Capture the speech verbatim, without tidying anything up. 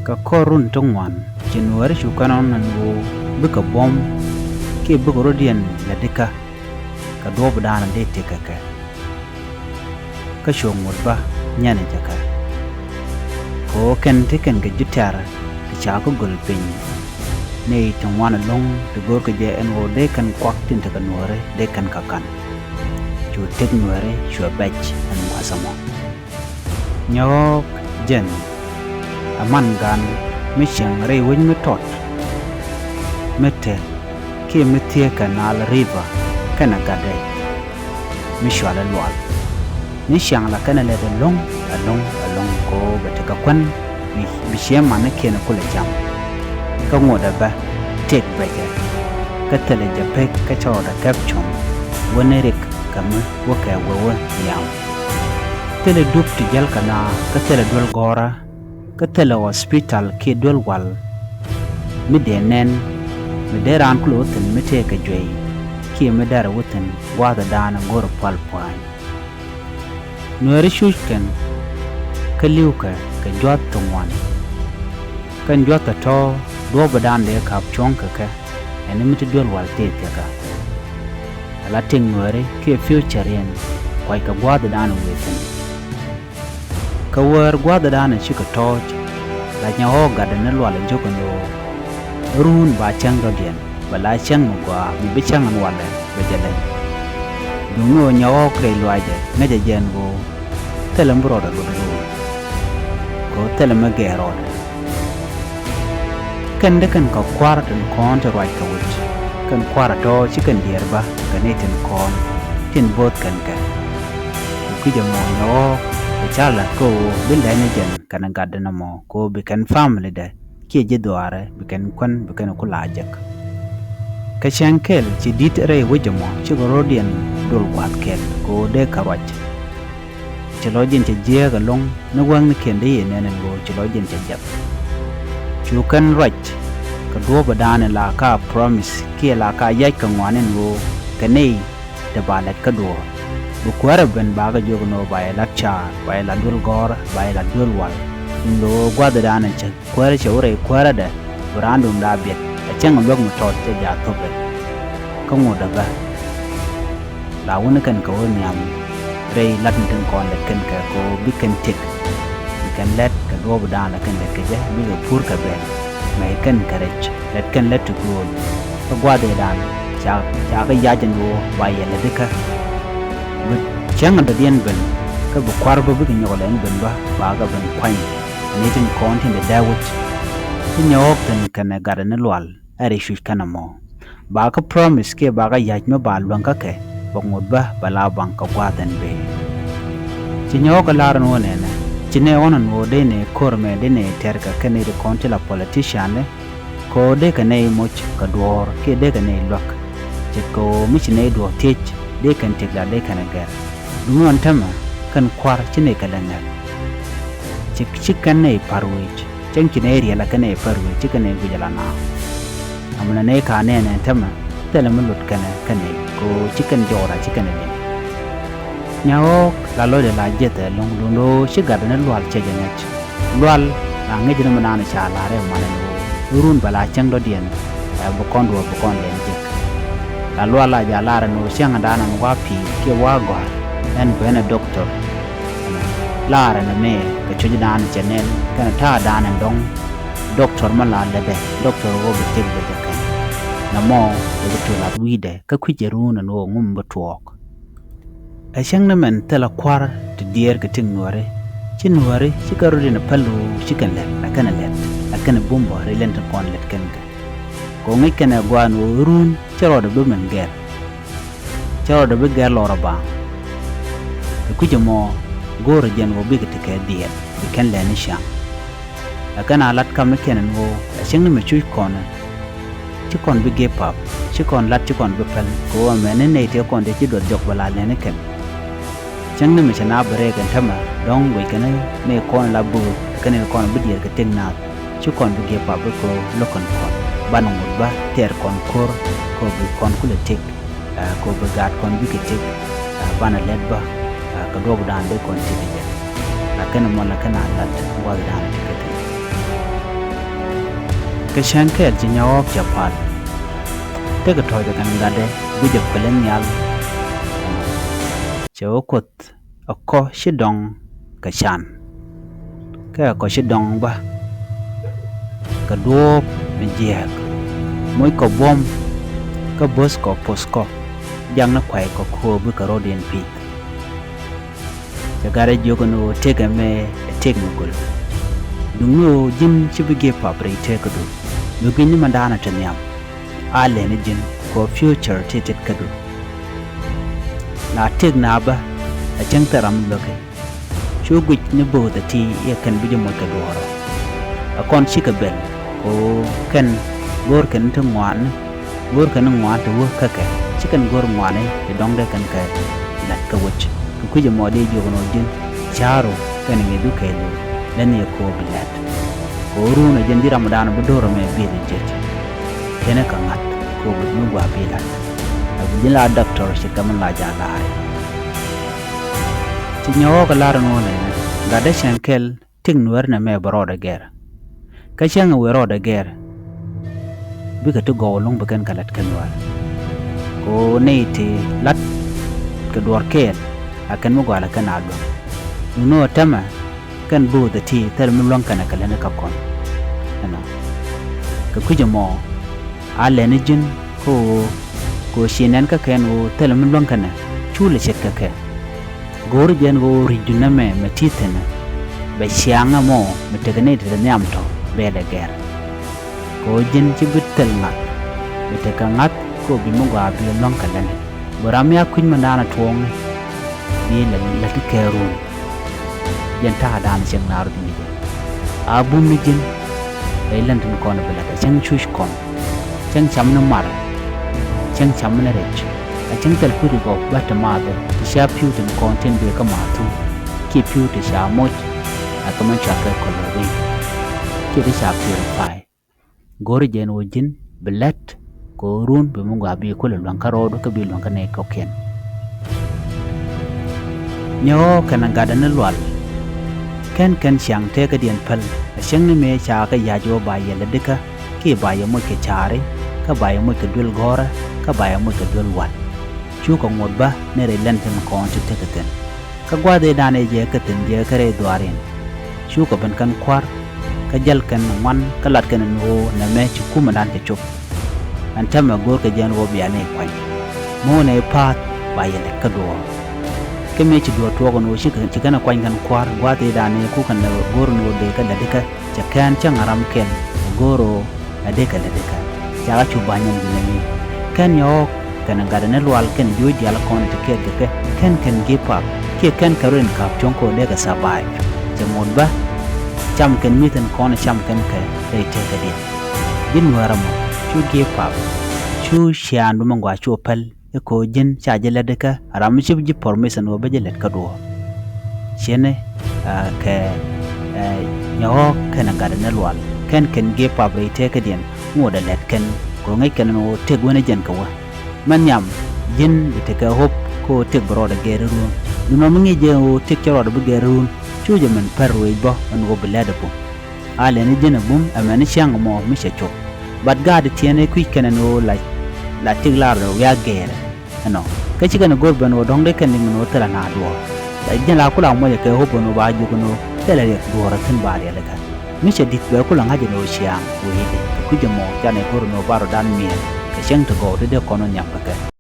Kɛ kɔr run ti ŋuan ci Nuääri cu kɛn ɣɔn ɛn ɣöö bikɛ buɔ̱m kiɛ bikɛ rɔ̱diɛn lɛ dikä kɛ duɔ̱ɔ̱p dan dee tëk kɛ kɛ. Kä cu ŋot bä nyɛn jɛ kɛ. Kɛ ɣöö kɛn ti kɛn kɛ ji̱ tɛ̈r ti ca kä göl piny. Nɛy ti ŋuan ɛlɔ̱ŋ ti görkɛ jɛ ɛn ɣöö dee kɛn kuak tin tekɛ Nuääri dee kɛn kɛ ka̱n. Cu tëk Nuääri cuɛ bɛc ɛn gua̱a̱th ɛmɔ. Nyɔɔk jɛn ɛ man gan mi cieŋ rɛy wec mi tɔt mi te kiɛ mi thieekɛ Nile River kɛnɛ gatdɛ mi cɔal i̱ Lual. Ni ciaŋ la kɛnɛ lɛt ɛlɔ̱ŋ ɛlɔ̱ŋ ɛlɔ̱ŋ kɛ ɣöö bɛ tekɛ kuän bi, bi ciɛ manikiɛn kulɛ cam. Kä ŋotdɛ bä tëk bɛcɛ. Kä thilɛ jɛ pek kä cä rɔɔdɛ kɛp cuɔ̱ŋ wäni rik kɛ mi wäkɛ wewä nhiam. Thilɛ dup ti jäl kɛ naath kä thilɛ duel gɔ̱rä kä thilɛ hospital kiɛ duel wal mi dee nɛn mi dee raan kulɛ wä thi̱n mi tëëkɛ juey kiɛ mi dɛrɛ wä thi̱n gua̱a̱thɛ daanɛ go̱rɛ pual pua̱a̱ny. Nuääri cuc kɛn kä li̱wkɛ kɛ jua̱th ti ŋuan. Kɛn jua̱th tɔ̱tɔ̱ duɔ̱ɔ̱pɛ daanɛ dee ka̱p cuɔ̱ŋ kɛ kɛ ɛn mi ti duel wal tëë thiakä. Ala tiŋ Nuääri kiɛ future yɛn kuackɛ gua̱a̱thɛ daanɛ wëë thi̱n. Kä wäär gua̱a̱thdan cikɛ tɔ̱ɔ̱c, la Nyawɔɔk gatdɛ ni Lual ɛ jio̱k ɛn ɣöö ruun ba cäŋ dɔ̱diɛn bɛ la cäŋ mi gɔaa mi bi cäŋ ɛn walɛ bɛ jɛ leny. Duŋni ɣöö Nyawɔɔk rɛy luaacɛ ŋäcɛ jɛ ɛn ɣöö thilɛ mi bi rɔɔdɛ luɔt ruun. Kɛ ɣöö thilɛ mi gɛɛr rɔɔdɛ. Kɛn dee kɛn kɛ kua̱r tin kɔn ti ruac kɛ wec. Kɛn kua̱r tɔ̱ ci kɛn diɛɛr bä kɛ ni tin kɔn tin bo̱o̱th kɛn kɛ. Kɛ kui̱c ɛmɔ Nyawɔɔk kɛ ca la̱t kä ɣöö bi lɛny jɛn kɛn gatdɛ nɔmɔ kɛ ɣöö bi kɛn family dɛ kiɛ ji̱ dhuaarɛ bi kɛn kuän bi kɛn ku la jek. Kɛ cäŋ kɛl ci di̱t rɛy wec ɛmɔ cikɛ rɔ̱diɛn dol gua̱a̱th kɛl kɛ ɣöö dee kɛ ruac. Ci lɔcdiɛn cɛ jiääk ɛlɔ̱ŋ ni wäŋnikiɛn dee yɛ nɛn ɛn ɣöö ci lɔcdiɛn cɛ jiath. Cu kɛn ruac kɛ duɔ̱ɔ̱pɛ daanɛ la ka promise kiɛ la ka yac kɛ ŋuan ɛn ɣöö kɛ nɛy te ba lɛt kä duɔ̱ɔ̱r. Bi kuäärä ben bakɛ jiök ɛn ɣöö ba yɛ lat ca̱a̱r, ba yɛ lat duel gɔ̱rä, ba yɛ lat duel wal. Duundɛ ɣöö gua̱thɛ daanɛ cɛ kuäärä cɛ wä rɛy kuäärädɛ bi raandun la biɛt. Ɛ cäŋ luäk mi tɔt cɛ jaak thop ɛ. Kä ŋotdɛ bä la wuni kɛn kɛ wä nhiam rɛy lat ni tin kɔn lɛt kɛn kɛ kɛ wä bi kɛn tëk. Bi kɛn lɛt kɛ duɔɔp dan la kɛn lɛt kɛ jɛ bikɛ pur kɛ bɛl. Mɛ kɛn kɛ rɛc lɛt kɛn lɛt ti gööl. Kä gua̱dhidan ca, ca kɛ yac ɛn wä ba yɛ lɛt ikä. Bi cäŋ dɔ̱diɛn ben kä bi kua̱r bä bikɛ nyɔk lɛn ben bä ba kɛ ben kuany. Ni tin kɔn tin dee dee wut. Ti nyɔɔk thin kɛnɛ gatdɛ ni Lual ɛ ri cuc kɛn ɛmɔ. Ba kä promise kiɛ ba kä yac mi ba luäŋ kä kɛ bɛ ŋot bä bɛ la baŋ kɛ gua̱a̱th ɛn bëë. Ci nyɔɔk kä lar ɛn ɣöö nɛnɛ ci nɛ ɣɔn ɛn ɣöö dee nɛ ko̱r mɛ dee nɛ tɛr kɛ kɛn iri kɔn ti la politician ni. Kɛ ɣöö dee kɛ nɛ moc kɛ duɔ̱ɔ̱r kiɛ dee kɛ nɛ luäk. Ce̱tkɛ ɣöö mi ci nɛ duɔ̱ɔ̱r thiec dee kɛn tiek la dee kɛn ɛ gɛr. Duŋ ɣän tämɛ kɛn kua̱r ci nɛ kɛ lɛ ŋɛk. Ci, ci kɛn nɛ par wi̱i̱c. Cäŋ ci nɛ riɛl a kɛn ɛ pär wee ci kɛn ɛ guic a la naath. Amäni nɛ ka nɛɛnɛ tämɛ thilɛ mi lot kɛnɛ kɛnɛ kɛ ɣöö ci kɛn jɔɔr a ci kɛn ɛ liŋ. Nyawɔɔk la lɔcdɛ la jiɛth ɛ lo̱ŋ duundɛ ɣöö ci gatdɛ ni Lual cɛ jɛ ŋäc. Lual la ŋäc ni mi naan ca la̱r ɛ man ɛn ɣöö run bɛ la cäŋ dɔ̱diɛn ɛ bi kɔn duɔ̱ɔ̱r bi kɔn lɛn jek. La Lual la jɛ a lar ɛn ɣöö cäŋdan ɛn wa pi̱i̱ kiɛ wa gɔ̱a̱r ɛn bɛ ɛn ɛ doctor. Laarɛ ni mëë kɛ cucdan cɛ nɛn kɛnɛ ta̱a̱dan ɛn dɔ̱ŋ. Doctor mɔ la lätdɛ doctor ɣöö bi tëk bɛ jɛ kɛn. Nɛmɔ bɛ bi tuɔl lath wi̱i̱dɛ kä kui̱c jɛ ruun ɛn ɣöö ŋum bi tuɔɔk. Ɛ cäŋ ni mɛn thilɛ kua̱r ti diɛɛr kɛ ti̱ŋ Nuääri. Ci Nuääri ci kɛ rɔ̱diɛn ɛ päl ɣöö ci kɛn lɛt ɛ kɛn ɛ lɛt ɛ kɛn ɛ bum bä ri lɛn tin kɔn lɛt kɛn kɛ. Kɛ ɣöö ŋäc kɛn ɛ gɔaa ɛn ɣöö ruun cɛ rɔɔdɛ bi mɛn gɛr. Cä rɔɔdɛ bi gɛr lɔrä baaŋ. Kɛ kui̱c ɛmɔ go̱o̱rä jɛn ɣöö bikɛ tekɛ dhiɛɛl bi kɛn lɛni ciaŋ. Ɛ kɛn a lat kamikiɛn ɛn ɣöö ɛ cäŋ ni mɛ cuc kɔn ɛ ci kɔn bi give up, ci kɔn lat ci kɔn bi päl kɛ ɣöö ɛmɛni nɛy tëë kɔn tëë ci duɔth jɔk bɛ la lɛni kɛn. Cäŋ ni mɛ cɛ na bɛ rɛɛk ɛn tämɛ dɔ̱ŋ guic kɛn ni kɔn la bööth ɛ kɛn ni kɔn bi diɛɛr kɛ tëk naath. Ci kɔn bi give up bikɛ ɣöö lo̱k kɛn kɔn banɛ ŋot bä tɛɛr kɔn ko̱r kɛ ɣöö bi kɔn kulɛ tëk. Ɛ, kɛ ɣöö bi gaat kɔn bikɛ tëk, ɛ, banɛ lɛt bä, ɛ, kɛ duɔ̱ɔ̱pdan dee kɔn tëk kɛ jɛ. Lakin ɛmɔ lakin a lat gua̱thdan tëk kɛ tëk. Kɛ cäŋ kɛl ci nyɔɔk cɛ pal. Tekɛ tɔ̱ɔ̱c kɛ kɛn gatdɛ guic ɛ päl in nhial. Cɛ wä Kuoth ɛ kɔ ci dɔŋ kɛ can. Kɛ ɛ kɔ ci dɔŋ bä kɛ duɔ̱ɔ̱p mi jiääk. Moc kɔ buɔ̱m kä bo̱th kɔ poth kɔ jak ni kuay kɔ ko̱o̱p bikɛ rɔ̱diɛn pi̱i̱th. Cɛ gat ɛ jiök ɛn ɣöö tëk ɛmɛ ɛ tëk mi göl. Duŋni ɣöö ji̱n ci bi give up rɛy tëkädu. Mi gui̱cni mɛn da̱a̱n ɛ te nhiam a lɛni ji̱n kɛ ɣöö future ti tetkädu. La tëk na bä ɛ cäŋ thil ram mi luäk i̱ cu guic ni bo̱o̱th ɛ ti i̱ ɛ kɛn bi ji̱ moc kɛ duɔ̱ɔ̱r ɔ. Ɛ kɔn cikɛ bɛl kɛ ɣöö kɛn go̱o̱r kɛn ti ŋuani. Go̱o̱r kɛn ŋuan te wä kä kɛ ci kɛn go̱o̱r ŋuani ti dɔ̱ŋdɛ kɛn kɛ la̱t kä wec. Kɛ kui̱c ɛmɔ dee jiök ɛn ɣöö ji̱n ca̱ru kɛn ŋi̱i̱cdu kɛɛliw lɛn yɛ ko̱o̱p bi la̱t. Kɛ ɣöö run ɛ ji̱n ji̱ ramdan bi do̱r ɛmɛ bil in jiɛc. Kɛn ɛ kɛ ŋa̱th ko̱o̱p mi gɔaa bi la̱t. Ɛ bi ji̱n la doctor ce̱tkɛ min la ja̱ la̱a̱ri. Ci nyɔɔk ɛ la̱r ɛn ɣöö nɛnɛ gatdä cäŋ kɛl Tëk Nuäär nɛmɛ bɛ rɔɔdɛ gɛr. Kä cäŋ ɛ wëë rɔɔdɛ gɛr bikɛ ti gɔw ɛlɔ̱ŋ bi kɛn kɛ la̱t kä Nuäär. Kɛ ɣöö nɛy ti la̱t kɛ duɔ̱ɔ̱r kɛɛl a kɛn mi gɔaa lɛ kɛn a luäŋ. Duŋni ɣöö täämɛ kɛn bo̱o̱th ɛ ti thil mi luäŋ kɛnɛ kɛ lätni kä kɔn. Ɛnɔ kɛ kui̱c ɛmɔ a lɛni ji̱n kä ɣöö kɛ ɣöö ci nɛn kä kɛn ɣöö thil mi luäŋ kɛnɛ cu lɛ ce̱tkɛ kɛ. Go̱o̱ri jɛn ɣöö ri̱cdu nɛmɛ mɛ ti thi̱n bɛ ciaŋ ɛmɔ mi tekɛ nɛy ti te nhiam tɔ̱ bɛ lɛ gɛr. Kɛ ɣöö ji̱n ci bi thil ŋa̱th mi tekɛ ŋa̱th kä ɣöö bi mi gɔaa bi luäŋ kɛ lätni. Bä ram mi a kui̱ny mɛn da̱a̱n a tuɔɔŋni bi lɛ la̱t kɛ run. Jɛn ta̱a̱ da̱a̱n cieŋ naar di mi jɛ a bum ni ji̱n. Rɛy lɛn tin kɔn bi la̱t a cäŋ cuc kɔn. Cäŋ cam ni mar. Cäŋ cam ni rɛc. A cäŋ thil kui̱di gɔw bä ti maath ɛ ti ca pi̱w tin kɔn tin bee kä maath thuk. Kiɛ pi̱w ti ca moc a kɛ mɛn cua kɛ kɔl rɛy. Kiɛ ti ca purify. Go̱o̱ri jɛn ɣöö ji̱n bi lät kɛ ɣöö run bi mi gɔaa bi kulɛ luäŋ kä rɔɔdu kä bi luäŋ kä nɛy kɔ̱kiɛn. Nyɔɔk kɛnɛ gatdɛ ni lual. Kɛn kɛn ciaŋ tëkädiɛn päl a cäŋ ni mëë ca kɛ ya̱c ɣöö ba yɛ lätdikä kiɛ ba yɛ moc kɛ caari kä ba yɛ moc kɛ duel gɔ̱rä kä ba yɛ moc kɛ duel wal. Cukɛ ŋot bä ni rɛy lɛn tin kɔn ti tekɛ thi̱n. Kä gua̱a̱th ëëdan ëë jɛ kä thi̱n jɛ kä rɛy dhuaarin. Cukɛ ben kɛn kua̱r kä jäl kɛn ŋuan kä lat kɛn ɛn ɣöö nɛmɛ ci kumɛdan cɛ cop. Ɛn täämɛ go̱o̱rkɛ jɛ ɛn ɣöö bia nɛy kuany. Mo̱o̱nɛ i̱ pa̱a̱th ba yɛ lät kä duɔ̱ɔ̱r. Kä mëë ci duɔ̱ɔ̱r tuɔɔk ɛn ɣöö ci kɛn, ci kɛn ɛ kuany kɛn kua̱r gua̱a̱th ëëdan ëë ku kɛn ɛ go̱o̱r ɛn ɣöö dee kɛ lätdikä cɛ kɛn cäŋ ram kɛl ɛ go̱o̱r ɣöö ɛ dee kɛ lätdikä. Cakɛ cu ba̱ny ɛn bi nɛn i̱ kɛn nyɔɔk kɛnɛ gatdɛ ni lual kɛnɛ jiöc diaal kɔn ti kɛɛl kɛ kɛ kɛn kɛn give up kiɛ kɛn kɛ rɔ in ka̱p cuɔ̱ŋ kɛ ɣöö dee kɛ survive. Cɛ ŋot bä cam kɛn mi̱th in kɔn cam kɛn kɛ rɛy tëkädiɛn. Ji̱n Nuäärä mɔ cu give up. Cu ciaaŋdu mi gɔaa cu päl i̱ ko̱ ji̱n ca ji̱ lätdikä ram mi ci ji̱ permission ɣöö bä ji̱ lät kä duɔ̱ɔ̱r. Cieni, ah, kɛ, eh, nyɔɔk kɛnɛ gatdɛ ni lual kɛn kɛn give up rɛy tëkädiɛn ŋotdɛ lät kɛn kɛ ɣöö ŋäc kɛn ɛn ɣöö tëk wänä jɛn kɛ wä. Mɛ nhiam ji̱n bi tekɛ hope kä ɣöö tëk bi rɔɔdɛ gɛɛr i̱ run. Duundɛ mi ŋi̱i̱c jɛ ɛn ɣöö tëk cä rɔɔdɛ bi gɛɛr i̱ run. Cu jɛ min pär ruëëc bä ɛn ɣöö bi lät ɛ bum. A lɛni ji̱n ɛ bum ɛmɛni ciaŋ ɛmɔ mi cɛ cop. But gaat tiɛɛn ɛ kui̱c kɛn ɛn ɣöö la, la tëk lar ɛ wiak gɛɛrɛ. Ɛnɔ kä ci kɛn ɛ go̱r ben ɣöö dɔ̱ŋ dee kɛn liŋ ɛn ɣöö thilɛ na duɔ̱ɔ̱r. La ji̱n la kula muɔcɛ kɛ hope ɛn ɣöö ba jiök ɛn ɣöö thilɛ riɛk duɔ̱ɔ̱r ɛ thi̱n ba riɛl ɛ kɛ. Mi cɛ di̱t bɛ kula ŋa̱c ɛn ɣöö ciaŋ wee i̱di kɛ kui̱c ɛmɔ canɛ go̱r ɛn ɣöö ba rɔ̱dan mi̱eer kɛ cäŋ ti gɔw ti dee kɔn ɣöö nhiam kɛ kɛ.